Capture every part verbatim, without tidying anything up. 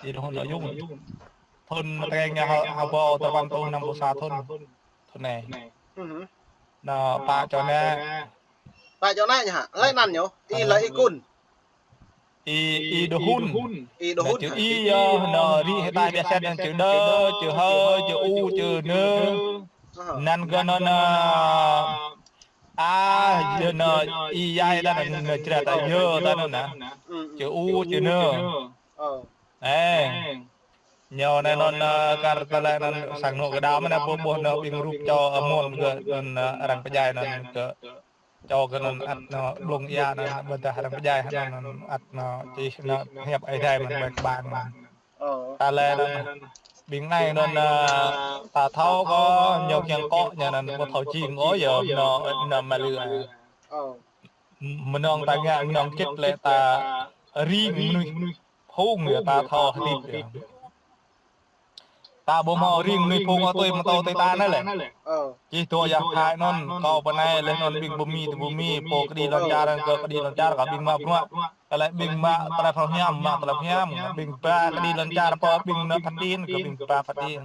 Y Đô Hun Đô Yŭng. Thŭn tơkeng ñu hơbâu tơpăn rơtuh năm pluh sa thŭn. Thŭn anai. Nă, pă čô ană. Pă čô ană ñu hă? Lĕ anăn ñu. Y lĕ Y Kun. Y, Y Đô Hun. Y Đô Hun. Čư̆ Y yơh, nă, rĭ hơtai biă sĕt anăn čư̆ Đơ, čư̆ Hơ, čư̆ U, čư̆ Nơ. Anăn kơ anăn, a, yơh nă, Y yai ta anăn, nă, čră ta yơh ta anăn nă. Čư̆ U, čư̆ Nơ. Ơ. Ơ. Ñu anai anŭn, ơ, kar tơlơi anŭn sang anŏ kơđa mơ̆n anai ƀuh, ƀuh anŏ ƀing rup čô amôn kơ anŭn, ơ, arăng pơdjai anŭn kơ čô kơ anŭn ăt anŏ blung ia anŭn ƀôdah arăng pơdjai anŭn ăt anŏ čih anŏ hiăp Ơi Adai mơ̆n ƀơi kơƀang mơ̆n. Ơ. Tơlơi anŭn ƀing anai anŭn, ơ, ta thâo kơ ñu kiăng kŏ ñu anŭn ƀu thâo jing ôh yơh anŏ, anŏ mă lư. Ơ. Mơnơ̆ng ta ngă, mơnơ̆ng čĭt lĕ ta ring mơnuih phung yơh ta thâo hơdip yơh. Ta ƀu hmâo ring mơnuih phung ôh tui mơtô tui ta anai lĕ. Ơ. Čih dua yơh phai anŭn, kâo pơ anai lĕ anŭn ƀing bơmi tơ bơmi, pô kơđi lŏn čar, kơ kơđi lŏn čar, kơ ƀing mă bruă. Kơ lĕ ƀing mă tơlơi phrâo hiam, mă tơlơi hiam, ƀing ba kơđi lŏn čar, pô ƀing nă phat tin, kơ ƀing ba phat tin.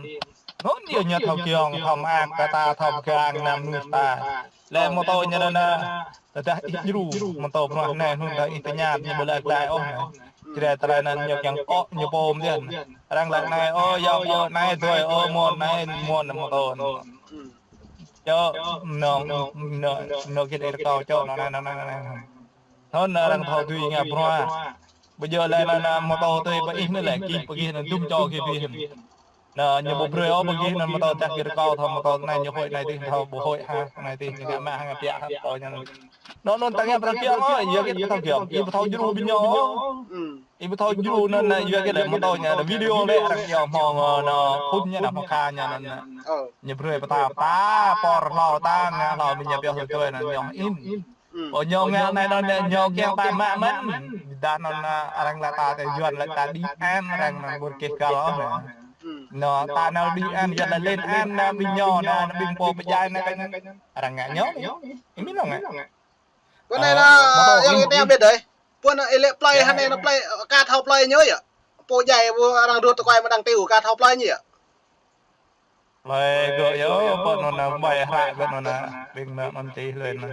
Anŭn yơh ñu thâo kiăng, thâo mơak kơ ta, thâo pơgang ană mơnuih ta. Lĕ mơtô ñu anŭn, tơdah ih djru, mơtô bruă anai, anŭn tơdah ih tơña, ñu ƀu lĕ glai ôh anai. Čơđai tơlơi anŭn ñu kiăng kŏ, ñu pôm dih. Arăng lăi anai, ơ, yŏng, ơ, anai, dơi, ơ, mơ̆n, anai, mơ̆n, mơtô. Čô, anŏ, anŏ, anŏ git ih rơkâo, čô, anŏ, anai, anŏ, anai, anai. Anŭn arăng thâo tui ngă bruă. Ƀu djơ̆ lĕ anŭn, anŭn mơtô tui pơ ih anai lĕ, gih pơ gih anŭn dŭm čô gih pơ gih anŭn. Anŭn ñu ƀu brơi ôh pơ gih anŭn mơtô tah gih rơkâo thâo mơtô anai ñu hơi anai tih thâo ƀu hơi hă, anai tih ñu ngă mă hă ngă piă hă pô ñu anŭn. Anŭn anŭn ta ngă bruă kiăng ôh, yua git ƀu thâo kiăng, ih ƀu thâo djru ƀing ñu ôh. Ih ƀu thâo djru anŭn anŭn yua git lĕ mơtô ñu anŭn video lĕ arăng iâu hmâo anŭn phŭn ñu anŭn hmâo kha ñu anŭn. Ñu brơi pơtă pơtă pô hlâo ta ngă hlâo ƀing ñu pioh tui anŭn ñu in. Ơ, ñu ngă anai anŭn ñu kiăng ta mă mơ̆n. Dah anŭn, ơ, arăng lăi ta tơ Yuan lăi ta đi ăn arăng anŭn ƀu kĕ kăl ôh anŭn. Anŭn ta nao đi ăn, Yuan lăi lên ăn anŭn ƀing ñu anŭn, anŭn ƀing pô pơdjai anŭn kơ ñu. Arăng ngă ñu. Ih mĭn lŏ ngă. Pơ anai anŭn, yơh ih tơña ƀiă dơi. Pơ anai ih lĕ plơi hă anai anŭn plơi, ơ, ka thâo plơi ñu yơh. Pô djai pô arăng rut tơkuai mơ̆ng đang tiu ka thâo plơi ñu yơh. Plơi gơ̆ yơh, pơ anŭn anŭn ƀai hră gơ̆ anŭn anŭn, ƀing anŭn anŭn čih lơi anŭn.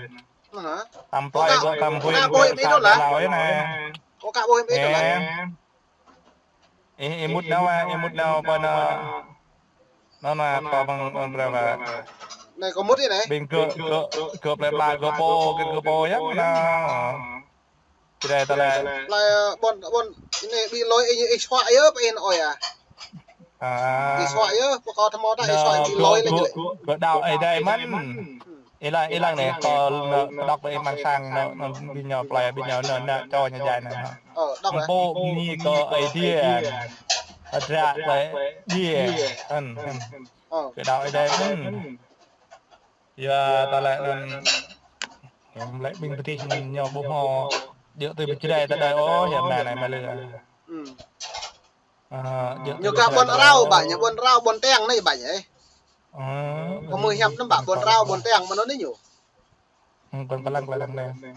Anŭn hă? Tam plơi gơ̆ tam huĭ gơ̆ ka ƀuh ih anŭn lah. Ơ, ka ƀuh ih anŭn lah. Ih, ih mŭt nao, ih mŭt nao pơ anŭn, anŭn anŭn kơ ƀing anŭn brơi wa. Anai kâo mŭt ih anai. Ƀing gơ̆, gơ̆, gơ̆ plơi pla gơ̆ pô, gơ̆ gơ̆ pô yơh anŭn. Čơđai tơlơi. Plơi, ơ, ƀôn, ƀôn, anai ƀing lơi ih, ih suă yơh pơ ih anŭn ơi ah. Ih suă yơh, pơ kâo thâo mơ̆ ta ih suă ƀing lơi lĕ. Kơ đaŏ Ơi Adai mơ̆n. Ih lăng, ih lăng anai, kâo pơđŏk ƀơi ih amăng sang anŭn, anŭn ƀing ñu plơi, ƀing ñu anŭn, anŭn čô ñu djai anŭn. Ơ, đŏk ah. Pô bơni kơ Ơi Adai. Hơdră kơ Ơi Adai. Anŭn, anŭn. Kơ đaŏ Ơi Adai mơ̆n. Yua tơlơi anŭn, yua lĕ ƀing pơtih anŭn ñu ƀu hmâo djơ̆ tui pơčơđai tơlơi ôh, yua anai anai mă lư. Ơ, djơ̆ tui pơčơđai tơlơi ôh. Ñu kah ƀôn rao ƀă, ñu ƀôn rao ƀôn tiăng anai ƀă ih. Ơ, kơ mơ̆ hiam anŭn ƀă ƀôn rao ƀôn tiăng mơ̆n anŭn anai ñu. Ơ, ƀôn pơlăng pơlăng anai.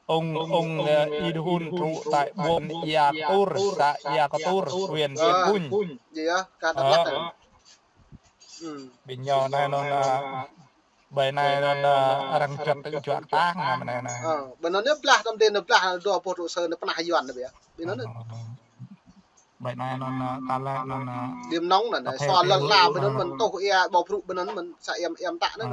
Ông, ông, ơ, Y Đô Hun trú tại ƀôn Ia Tur, xã Ia Tur, huyện Ia Pun. Yơh, kah tơbiă. Ƀing ñu anai anŭn, ơ, ƀơi anai anŭn, ơ, arăng čăt tơ juă kơtang anŭn ƀơi anai anŭn. Ơ, ƀơi anŭn anai blah, tơm dê anŭn blah, dua pluh tơlơi sơ anŭn pơnah Yuan anŭn biă. Ƀơi anŭn anŭn. Ƀơi anai anŭn, ơ, tơlơi anŭn, ơ, Điềm Nông anŭn, ta thâo sua lăn la ƀơi anŭn mơ̆n, tuh ia ƀâo brŭ ƀơi anŭn mơ̆n, sa iam iam tă anŭn.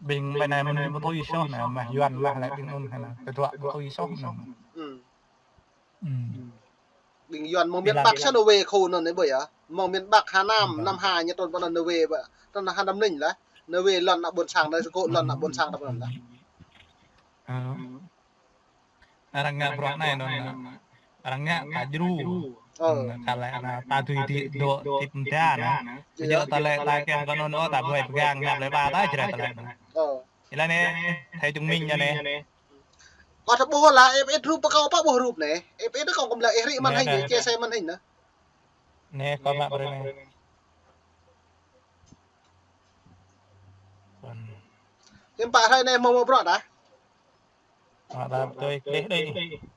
Ƀing ƀơi anai mơ̆n ƀu thâo ih soh anŭn, mah Yuan mah lĕ ƀing anŭn anŭn, tơdruă ƀu thâo ih soh anŭn. Ƀing Yuan mơ̆ng miền Bắc sa anŭn wê khô anŭn anai ƀơi ah. Mơ̆ng miền Bắc Hà Nam, Nam Hà ñu trŭn pơ anŭn anai wê ƀă. Trŭn Hà Nam Ninh lah. Anai wê lŏn ană ƀôn sang, anai sơkŏ lŏn ană ƀôn sang ta pơ anŭn lah. Ơ. Arăng ngă bruă anai anŭn. Arăng ngă ta djru. Ơ. Kơ lĕ anŭn ta tui ti dŏ tip mơta anŭn. Ƀu djơ̆ tơlơi ta kiăng kơ anŭn ôh ta ƀu huĭ pơgang ngă plơi pla ta čơđai tơlơi anŭn. Ơ. Ih lăng anai, thầy Trung Minh ñu anai. Kâo thâo ƀuh lah, ih ƀuh rup pơ kâo pă ƀuh rup anai. Ih ƀuh kâo kơmlă ih rĭ màn hình anai, chia sẻ màn hình anai. Anai, kâo mă brơi anai. Hiư̆m pă hrơi anai hmâo mă bruă dah? Mă dah tui klih đơi.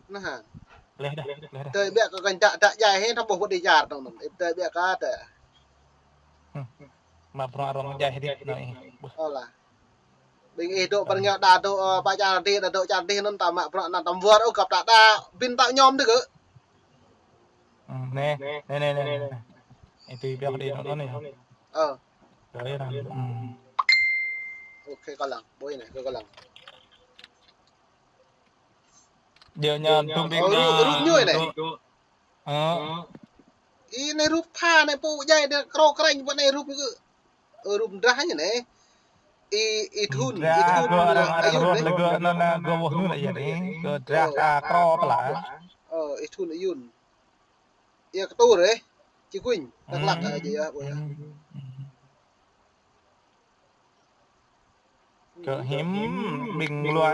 Anŭn hă. Leh dah, leh dah. Tơi biă kơ kăn dak, dak jai hĭ, thâo ƀuh pơđĭ čar tong anŭn. Ih tơi biă kơ tơi. Hmm. Mă bruă rong jai hĭ đĭ anai. Ơ lah. Ƀing ih dŏ pơ rơngiao đa dŏ, ơ, pơ čar dih, đa dŏ čar dih anŭn ta mă bruă anŭn tam wơr, ơ, găp ta đa, ƀing ta ñom đôč kơ. Hmm, nê, nê, nê, nê, nê. Ih tui biă đĭ anŭn anai. Ơ. Rồi anŭn. Hmm. Ok, kơ lăng. Ƀuh anai, kơ, kơ lăng. Djơ̆ ñu tŭm ƀing, ơ, rup, rup ñu anai. Ơ. Ih, anai rup tha anai pô djai anai krô krĕng pơ anai rup kơ. Ơ, rup drah ñu anai. Ih, ih thun, ih thun, gơ̆ arăng, arăng rup lĕ gơ̆ anŭn, gơ̆ wơh anŭn lĕ yơh anai. Gơ̆ drah ta krô pơla. Ơ, ih thun ayun. Ia kơ tur ih. Či kuñ. Dak lak aja yơh, ƀuh yơh. Kơ hiư̆m ƀing luă,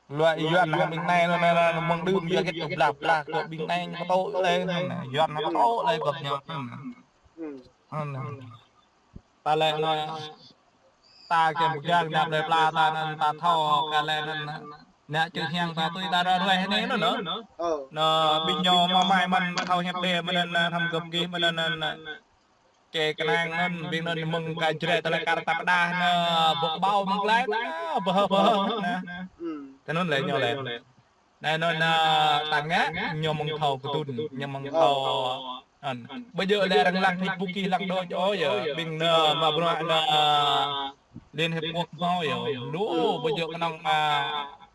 luă Yuan hăng ƀing anai anŭn, anŭn, anŭn mơ̆ng đưm yua hĭt kơ blah blah kơ ƀing anai ñu pơtô lĕ, anŭn, Yuan ñu pơtô lĕ gơ̆ ñu. Anŭn. Anŭn. Ta lĕ anŭn, ta kiăng pơgang ñu plơi pla ta anŭn, ta thâo kơ lĕ anŭn. Anai čư̆ hiăng ta tui ta ră ruai anai anŭn, anŭn. Anŭn ƀing ñu mă mai mơ̆n thâo hiăp đe mơ̆n anŭn, thăm gơ̆p gih mơ̆n anŭn, anŭn. Čê kơnang anŭn, ƀing anŭn mơ̆ng kơ Jrai tơlơi kar ta pơdah anŭn, ƀơ̆ kơƀâo mơ̆ng glai anŭn, ƀơ̆ ƀơ̆ anŭn. Tơ anŭn lĕ ñu lĕ. Anai anŭn, anŭn, ta ngă, ñu mơ̆ng thâo kơdŭn, ñu mơ̆ng thâo. Anŭn. Ƀu djơ̆ lĕ arăng lăng Facebook kih lăng đôč ôh yơh, ƀing anŭn mă bruă anŭn, Liên Hiệp Quốc hmâo yơh. Lu, ƀu djơ̆ kơnơ̆ng mă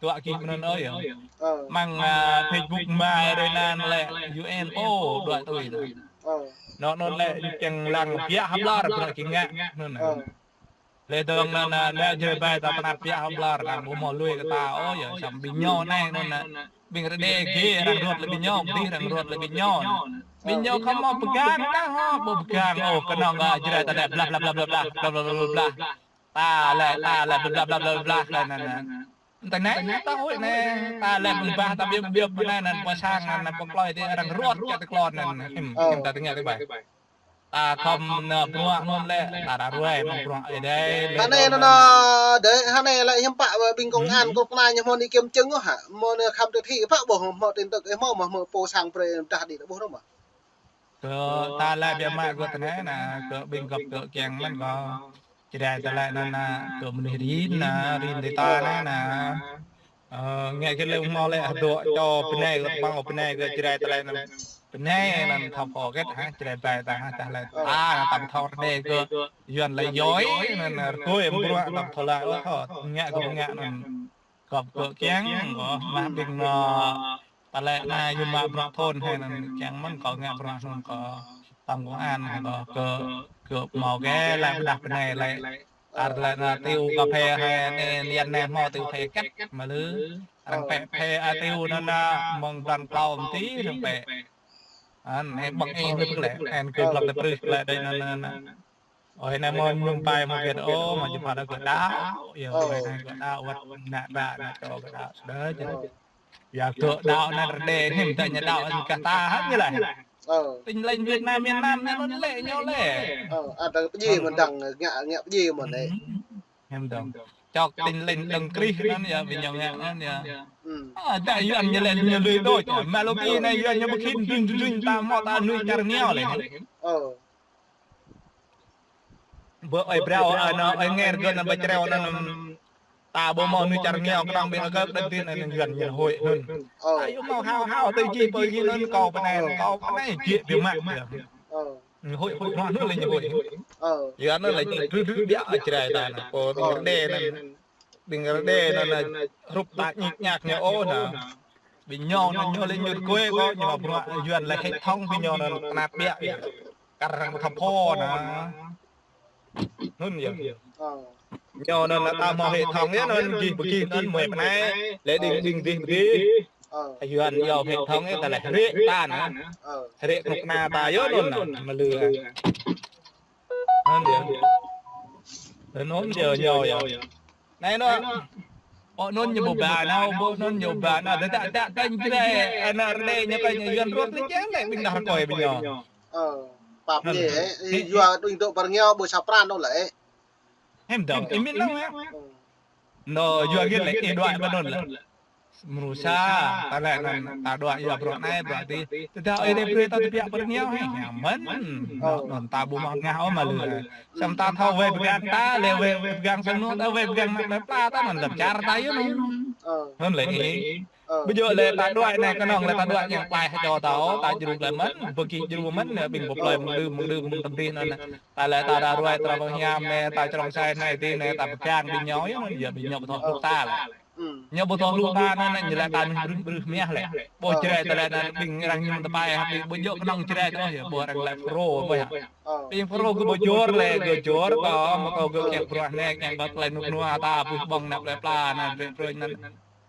tuă kih mơ̆n anŭn ôh yơh. Mơ̆ng, ơ, Facebook mă rơi anŭn lĕ U N pô đuaĭ tui anŭn. Anŭn, anŭn lĕ kiăng lăng biă hơblar bruă kiăng ngă anŭn. Lĕ dơ̆ng anŭn, anŭn, anŭn Jrai ƀai ta pơnap biă hơblar, anŭn ƀu hmâo lui kơ ta ôh yơh, samơ̆ ƀing ñu anai anŭn, anŭn. Ƀing Rơđê gih arăng ruăt lĕ ƀing ñu, dih arăng ruăt lĕ ƀing ñu. Ƀing ñu khŏm hmâo pơgang ta hŏ, ƀu pơgang ôh, kơnơ̆ng kơ Jrai ta lĕ blah, blah, blah. Ta lĕ, ta lĕ blah, blah, blah, blah, anŭn, anŭn. Tơ anai, ta huĭ anai, ta lĕ pơlih bah, ta biăp, biăp anai, anŭn pơ sang, anŭn pơ klơi tih arăng ruăt čă tơklon anŭn, hiư̆m, hiư̆m ta tơña tih ƀai. Ta khŏm anŭn bruă anŭn lĕ, ta ră ruai mơ̆ng bruă Ơi Adai, lĕ hơnai anŭn, anŭn, anŭn, dêh, hơnai lĕ hiư̆m pă ƀing công an, kơnuk kơna ñu hmâo anai kiăng čơ̆ng ôh hă, hmâo anai khăp tơthi pă ƀuh hmâo tin tức, ih hmâo mơ̆, hmâo pô sang brơi pơdah đĭ ƀuh anŭn mơ̆. Kơ ta lĕ biă mă kơ tơ anai anŭn, kơ ƀing gơ̆p kơ kiăng mơ̆n kơ. Jrai tơlơi anŭn, anŭn, kơ mơnuih rin anŭn, rin tơ̆ ta anŭn, anŭn. Ơ, ngă kơ lĕ hmâo lĕ hơdŏ čô bơnai kơ tơpă bơnai kơ Jrai tơlơi anŭn. Bơnai anŭn thâo pô hơget hă, Jrai ƀai ta hă, tơlơi ta anŭn tăm thâo đe kơ Yuan lĕ yoi, anŭn, anŭn rơgơi mơ̆ng bruă tăm thâo lă ôh, ngă kơ ngă anŭn. Gơ̆p kơ kiăng, kơ mă ƀing anŭn, tơlơi anŭn yua mă bruă thôn hă anŭn, kiăng mơ̆n kơ ngă bruă anŭn kơ tăm công an hă kơ, kơ, kơ hmâo gơ̆ lĕ pơdah bơnai lĕ. Ar lĕ anŭn tiu kơphê hă anai, anai, anai hmâo tiu phê kĕt mă lư. Arăng pĕ phê, a, tiu anŭn, anŭn mơ̆ng blan klâo mơ̆n tih arăng pĕ. Anŭn, anai ƀơ̆ng ih lĕ pơk lĕ, anŭn kơ glăk lĕ prưh lĕ đơi anŭn, anŭn, anŭn. Ôi, anai mơ̆ mơñum pai mơ̆ gĕt ôh, mơ̆ jơpă đa gơ̆ đaŏ. Yơh, ôi, anai gơ̆ đaŏ, wơ̆t ană ƀă, ană čô gơ̆ đaŏ. Sơđah jing. Yua gơ̆ đaŏ anai Rơđê hiư̆m tơña đaŏ anŭn kơ ta hă ñu lĕ. Tin lành Việt Nam, miền Nam anai anŭn lĕ ñu lĕ. Ơ, ada pơdjai mơ̆n dăng, ngă, ngă pơdjai mơ̆n lĕ. Hiư̆m dong. Čŏk tin lành đấng Christ anŭn yơh, ƀing ñu ngă anŭn yơh. Ơ, dă Yuan ñu lĕ ñu lui đôč. Mă lŏ pi anai Yuan ñu ƀu khĭn dŭn dŭn dŭn ta hmâo ta nuih čar rơngiao lĕ. Bơ ơi brao, ơ, anŭn, ơi ngĕr gơ̆ anŭn bơ čreo anŭn, ta ƀu hmâo nuih čar rơngiao kơnơ̆ng ƀing ơi kơ đơ̆ng tin anŭn Yuan ñu huĭ anŭn. Ơ. Ơi hmâo hao hao tui jih pơ jih anŭn kâo pơ anai, kâo pơ anai jĕ biă mă. Ơ. Huĭ, huĭ, hmâo anŭn lĕ ñu huĭ. Ơ. Yuan anŭn lĕ ñu drưh drưh biă Jrai ta anŭn. Pô ƀing Rơđê anŭn. Ƀing Rơđê anŭn hrup ta ñik ñak ñu ôh anŭn. Ƀing ñu anŭn ñu lĕ ñu rơgơi kơ ñu mă bruă Yuan lĕ hệ thống ƀing ñu anŭn pơnap biă. Kar arăng thâo pô anŭn. Anŭn yơh. Ơ. Ñu anŭn ta hmâo hệ thống yơh anŭn gih pơ gih anŭn mơ̆ pơ anai. Lĕ đing đing dih pơ dih. Ơ. Yuan yua hệ thống yơh ta lĕ hrĕ ta anŭn. Ơ. Hrĕ kơnuk kơna ta yơh anŭn anŭn. Mă lư. Anŭn yơh. Anŭn yơh ñu yơh. Anai anŭn. Ơ, anŭn ñu ƀu ba anŭn, ƀu anŭn ñu ba anŭn. Dă, dă, dă, tơñ Jrai, ană Rơđê ñu kơ ñu Yuan ruăt lĕ čang lĕ ƀing đah rơkơi ƀing ñu. Ơ, pap ñu, ơ, yua tui tŏ pơ rơngiao ƀu sa pran anŭn lĕ. Hiư̆m dong, ih min anŭn hă? Anŭn yua hơget lĕ, ih đuaĭ ƀơi anŭn lĕ. Mrô sa, ta lĕ anŭn ta đuaĭ yua bruă anai, bruă adih. Tơdah Ơi Adai brơi ta tơbiă pơ rơngiao hă, hiam mơ̆n. Anŭn ta ƀu hmâo hngah ôh mă lư. Samơ̆ ta thâo wai pơgang ta, lĕ wai pơgang sang anŭn, ta wai pơgang anăp plơi pla ta anŭn lăm čar ta yơh anŭn. Anŭn lĕ ih. Ƀu djơ̆ lĕ ta đuaĭ anai kơnơ̆ng lĕ ta đuaĭ yang plai hơjô ta ôh, ta djru glaĭ mơ̆n, ƀu gih djru mơ̆n, ƀing pô plơi mơ̆ng đưm, mơ̆ng đưm, mơ̆ng tơdih anŭn. Ta lĕ ta đa ruai, ta ƀu hiam anai, ta črông sai anai, adih anai, ta pơgang ƀing ñu yơh anŭn, yua ƀing ñu ƀu thâo hluh ta lĕ. Ñu ƀu thâo hluh ta anŭn, ñu laĭ ta mơnuih brưh, brưh mah lĕ. Ƀu Jrai ta lĕ anŭn ƀing arăng mơñum tơpai, ƀu djơ̆ kơnơ̆ng Jrai tơl ôh yơh, ƀu arăng laĭ Phrô ƀu hă. Ƀing Phrô gơ̆ ƀu jor lĕ, gơ̆ jor kơ, mơ̆ kơ gơ̆ kiăng bruă anai, kiăng ƀă tơlơi rơnŭk rơnua ta, ƀuh ƀơ̆ng anăp plơi pla anŭn, brơi brơi anŭn.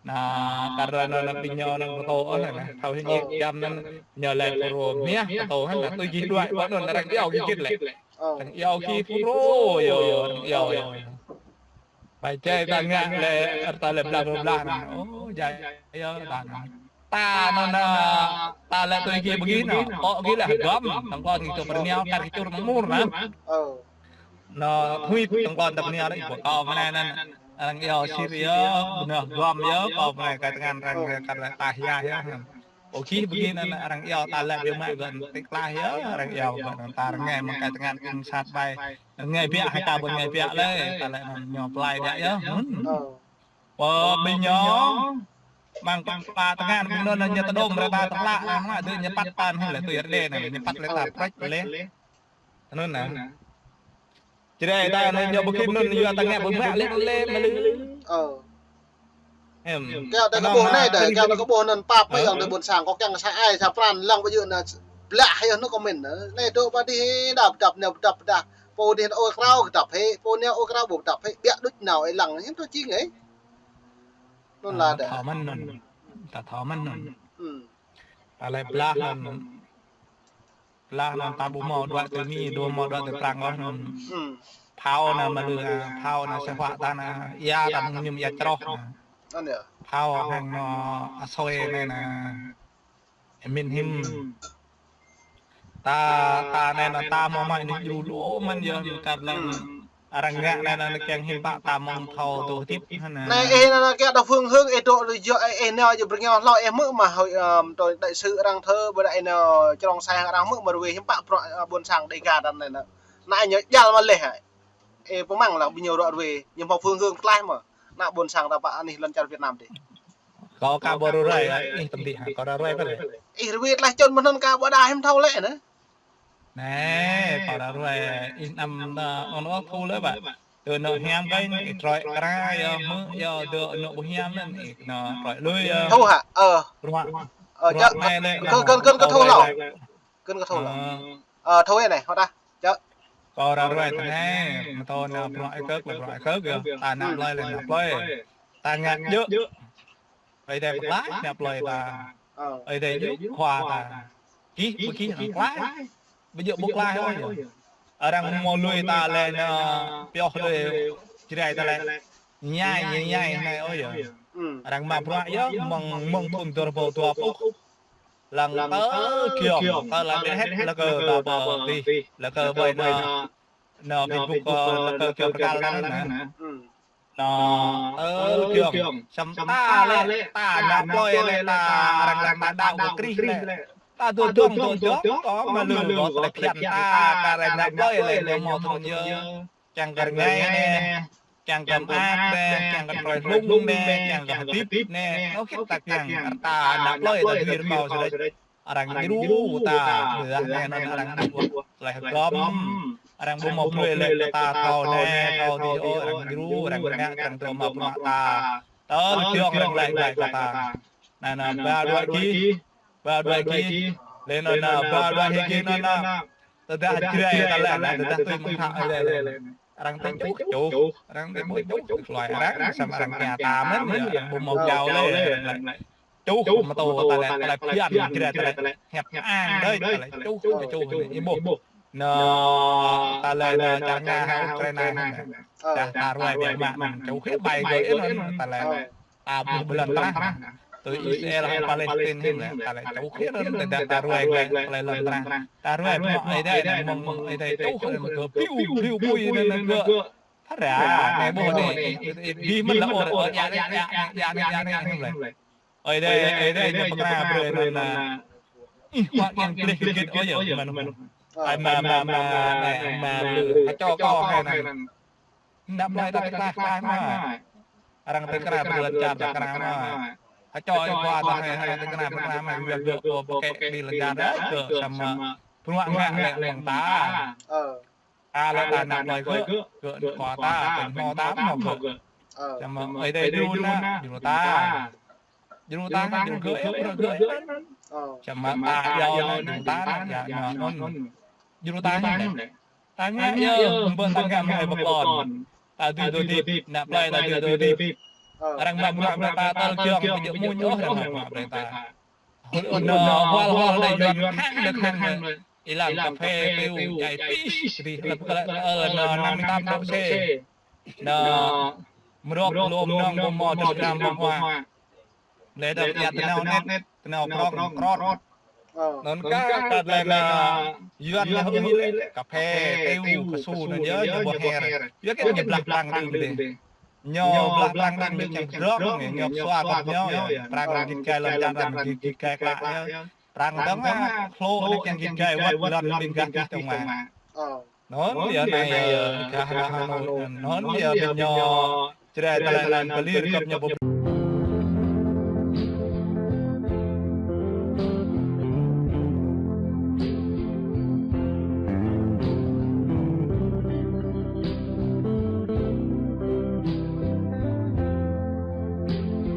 Anŭn, kar anŭn, anŭn ƀing ñu anŭn ƀu thâo ôh anŭn, thâo hĭ ñik jam anŭn, ñu laĭ Phrô mah, ƀu thâo hă, anŭn tui gih đuaĭ, ƀă anŭn arăng iâu gih git lĕ. Arăng iâu gih Phrô yơh, arăng iâu yơh. Ƀai čai ta ngă lĕ, ta lĕ blah blah blah anŭn. Ôh, jai yơh ta anŭn. Ta anŭn, ta lĕ tui gih ƀu gih anŭn. Kơ gih lĕ hơgŏm, tơ̆ng kơ gih čô pơ rơngiao kar gih čur mơ̆ng mur anŭn. Anŭn, tui tơ̆ng kơ ta rơngiao đôč, ƀu kơ mơnai anŭn. Arăng iâu sir yơh, ƀu anŭn hơgŏm yơh, kơ mơnai kơ tơngan arăng kar lĕ tah yah yơh. Ơ gih ƀu gih anŭn arăng iâu ta lĕ biă mă gơ̆ tĭk klaih yơh, arăng iâu gơ̆ anŭn ta rơngai mơ̆ng kơ tơngan ƀing sat ƀai. Rơngai biă hă ta ƀu rơngai biă lĕ, ta lĕ anŭn ñu plai biă yơh. Ơ. Ơ ƀing ñu, mơ̆ng pă tơngan ƀing anŭn ñu tơđôm ră ta tơplă anŭn mă, dư ñu păt ta anŭn lĕ tui rơđê anŭn, ñu păt lĕ ta prăč lĕ. Anŭn anŭn. Jrai ta anŭn ñu ƀu khĭn anŭn yua ta ngă ƀu mă lĕ lĕ mă lư. Ơ. Em. Kiăng ta kơ ƀuh anai đa, kiăng ta kơ ƀuh anŭn pap ayŏng adơi ƀôn sang, kâo kiăng sa ai sa pran lăng ƀu djơ̆ anŭn blah yơh anŭn kơ mĭn. Anai dŏ ƀă adih đăp đăp anai đăp đăp. Pô adih ôh krao đăp hĭ, pô anai ôh krao ƀu đăp hĭ, biă đôč nao ih lăng, hiư̆m thâo jing ih. Anŭn la đa. Thâo mơ̆n anŭn. Ta thâo mơ̆n anŭn. Ta lĕ blah anŭn. Blah anŭn ta ƀu hmâo đuaĭ tui Mi, ƀu hmâo đuaĭ tui Prăng ôh anŭn. Phao anŭn mă lư, phao anŭn sa huă ta anŭn, ia ta mơñum ia čroh anŭn. Phao hăng anŭn asơi anai anŭn. Ơ mĭn hiư̆m. Ta, ta anai anŭn ta hmâo mă anai djru lu mơ̆n yơh, kar lăng. Arăng ngă anai anŭn kiăng hiư̆m pă ta mơ̆ng thâo tŭ hơdip hă anŭn. Anai ih anŭn kiăng đa phương hướng ih dŏ ih djơ̆ ih nao ih pơrơngiao hlâo ih hmư̆ mă hơi, ơ, tui đại sứ arăng thơ ƀơi anai nao črông sai arăng hmư̆ mă ruai hiư̆m pă bruă, ơ, ƀôn sang Đêga ta anai anŭn. Anai ñu jal mă leh hă. Ih pơmăng lăng ƀing ñu ruă ruai, ñu hmâo phương hướng tlaih mơ̆. Ană ƀôn sang ta pă anih lŏn čar Việt Nam adih. Kâo ka ƀu ruai, ih tơm dih hă, kâo ruai pơ lĕ. Ih ruai tlaih čun mơ̆n anŭn ka ƀu đa hiư̆m thâo lĕ anŭn. Anai, kâo ruai, ih anăm, ơ, anŭn ôh thu lĕ ƀă. Tơ anŭn hiam kơ ih, ih troi kra, yơh hmư̆, yơh dŏ anŭn ƀu hiam anŭn, ih anŭn troi lui, yơh. Thu hă? Ơ. Ruă. Ơ, ruă čă, anai lĕ, kơ, kơ, kơ, kơ thu hlâo. Kơ, kơ thu hlâo. Ơ. Ơ, thu anai, hơ̆t ah. Čă. Kâo ruai tơ anai, mơ̆ tơ anŭn bruă ih kơk, lĕ bruă ih kơk, yơh. Ta anăp plơi, lĕ anăp plơi. Ta ngă djơ̆. Ơi Adai pơklaih anăp plơi ta. Ơi Adai djru khua ta. Gih, ƀu gih anŭn klaih. Ƀu djơ̆ ƀu klaih ôh yơh. Arăng hmâo lui ta lĕ anŭn pioh lui Jrai ta lĕ. Ñai, ñai, ñai anai ôh yơh. Arăng mă bruă yơh, mơ̆ng, mơ̆ng thŭn dua rơbâo dua pluh. Lăng tơl giŏng, tơl lăng đeh hĕt lăng kơ ta pơ tih, lăng kơ ƀơi anŭn, anŭn Facebook, ơ, lăng kơ kiăng pơkăl ta anŭn. Anŭn, ơ, giŏng. Samơ̆ ta lĕ, ta anăp plơi lĕ, ta arăng lăng ta đaŏ kơ Krist lĕ. Ta dŏ dŏng, dŏ dŏng, kơ mă lư, kơ tơlơi phiăn ta, kơ arăng anăp plơi lĕ, ñu hmâo thŭn yơh. Kiăng kơ rơngai anai, kiăng kơ mơak anai, kiăng kơ troi hlung anai, kiăng kơ hơdip anai. Anŭn khĭt ta kiăng, ta anăp plơi ta dui rơbâo sơđĕč. Arăng djru ta, ƀiădah anai anŭn arăng djru tơlơi hơgŏm. Arăng ƀu hmâo brơi lĕ kơ ta thâo anai, thâo adih ôh, arăng djru, arăng ngă, arăng dŏ mă bruă ta. Tơl giŏng arăng laĭ glaĭ kơ ta. Anŭn, anŭn, ba đuaĭ gih, ba đuaĭ gih. Lĕ anŭn, anŭn, ba đuaĭ hĭ gih anŭn, anŭn. Tơdah Jrai ta lĕ, anŭn, tơdah tui mơ̆ng thă Ơi Adai lĕ. Arăng tui čuh, čuh. Arăng tui ƀu čuh, tui hluai arăng, samơ̆ arăng kiăng ta mơ̆n, yơh, arăng ƀu hmâo jao lĕ, arăng lĕ. Čuh, mơ̆ tơ ta lĕ, ta lĕ phiăn, Jrai ta lĕ, hiăp ang đơi, ta lĕ čuh, čuh, čuh, anai, ih ƀuh. Anŭn, ta lĕ, anŭn, čar Nga hă, Ukraina hă, anŭn. Dah ta ruai biă mă, čuh khĭ ƀai gơ̆, anŭn, ta lĕ. Ta ƀuh ƀơi lŏn tơnah. Tui Israel hăng Palestine hĭ lĕ, ta lĕ čuh khĭ anŭn, tơdah ta ruai glaĭ, tơlơi lŏn tơnah. Ta ruai bruă Ơi Adai anŭn, mơ̆ng, mơ̆ng Ơi Adai čuh, anŭn gơ̆ piu, piu, piu, anŭn gơ̆. Phara, anai ƀuh anai, ih, ih, ih, gih mơ̆n lĕ ôh, ôh, ia, ia, ia, anai, ia, anai, anai, anai. Ơi Adai, Ơi Adai ñu pơkra brơi anŭn. Ih, wă kiăng gleh git ôh yơh mơnuih. Ai ma, ma, ma, ai ma lư. Hơčô kâo hai anŭn. Anăp mơi ta tơklah tơklah mơi. Arăng tơkra brơi lăn čar tơkra mơi. Hơčô ih kua ta hai hai tơkra tơkra mơi. Wơ̆t gơ̆ pô pơkĕ ƀing lăn čar gơ̆ samơ̆ bruă ngă lĕ mơ̆ng ta. A lĕ ta anăp mơi gơ̆, gơ̆ kua ta, ƀing hmâo ta hmâo gơ̆. Samơ̆ Ơi Adai djru ană, djru ta. Djru ta, djru gơ̆, bruă gơ̆. Samơ̆ ta iâu anŭn, djru ta anŭn, yă anŭn. Djru ta anŭn lĕ. Ta ngă yơh, ƀơi ta ngă mơ̆ng ai pơkŏn. Ta dưi dŏ hơdip, anăp mơi ta dưi dŏ hơdip. Arăng mă bruă brơi ta tơl giŏng, ta djơ̆ mơ̆n ôh arăng mă bruă brơi ta. Anŭn hwăl hwăl đơi Yuan hăng đơi hăng đơi. Ih lăng kơphê piu, čai pis, rih lăp kơlă, ơ, anŭn năm mươi tám độ C. Anŭn mrŏk lŏm nong ƀu hmâo, dơ̆ng ram ƀu hmâo. Lĕ dơ̆ng ia tơnao net, tơnao prŏng krot. Anŭn kah ta lĕ anŭn Yuan lĕ hơmư̆ lĕ kơphê, piu, kơsu anŭn yơh, ñu ƀu her. Yua kơ ñu blah prăng đing đih. Ñu blah prăng đing đih kiăng drŏng, ñu sua kơ ñu yơh. Prăng git gai lŏn čar, prăng git gai klă yơh. Prăng dơ̆ng ah, hlô anai kiăng git gai wơ̆t lŏn ƀing gah tih tơ̆ng mă. Anŭn yơh anai, ơ, gah Hà Nội, anŭn yơh ƀing ñu Jrai tơlơi anŭn pơlir kơp ñu ƀu